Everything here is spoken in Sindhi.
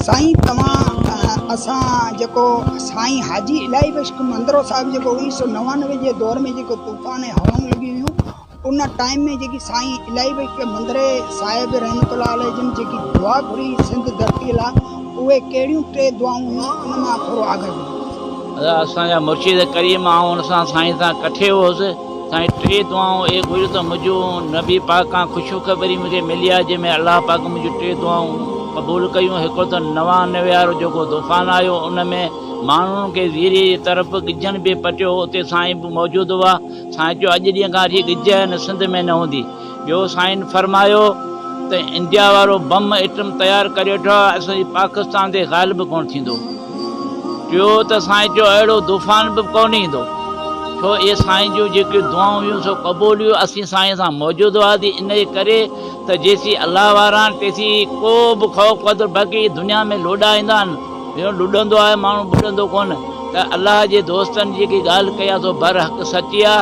سائين توهان اسان جيڪو سائين حاجي الاهي بخش مندرو صاحب جيڪو 1999 جي دور ۾ جيڪو طوفان ۽ هوائون لڳيون هيون ان ٽائيم ۾ جيڪي سائين الاهي بخش مندري صاحب رحمت الله عليه جن جيڪي دعا گهري سنڌ ڌرتي لاء اهي ڪهڙيون ٽي دعائون هيون ان مان ٿورو آگاهه ڪجو. ادا اسان جا مرشد ڪريم آئون ان سان سائين سان ڪٺي هوس سائين ٽي دعائون اهي گهريون ته منهنجون نبي پاڪ کان خوشخبري مون کي ملي آهي جنهن ۾ الله پاڪ منهنجون ٽي دعائون قبول ڪيون هڪ ته 99 وارو جيڪو طوفان آيو ان ۾ ماڻهن کي زيري جي طرف ڳجهن به پٽيو اتي سائين به موجود هئا سائين چيو اڄ ڏينهن کان وٺي ڳجهه هن سنڌ ۾ نه هوندي. ٻيو سائين فرمايو ته انڊيا وارو بم ايٽم تيار ڪري ويٺو آهي اسان جي پاڪستان تي غالب ڪونه ٿيندو. ٽيو ته سائين چيو اهڙو طوفان به ڪونه ايندو. ڇو اهي سائين جون جيڪي دعائون هيون سو قبول هيون اسين سائين سان موجود هئاسين انهي ڪري ته جيسين الله وارا آهن تيسين ڪو به خوف خطرو باقي دنيا ۾ لوڏا ايندا آهن جيئن لڏندو آهي ماڻهو ٻڏندو ڪونه ته الله جي دوستن جيڪي ڳالهه ڪئي آهي سو برحق سچي آهي.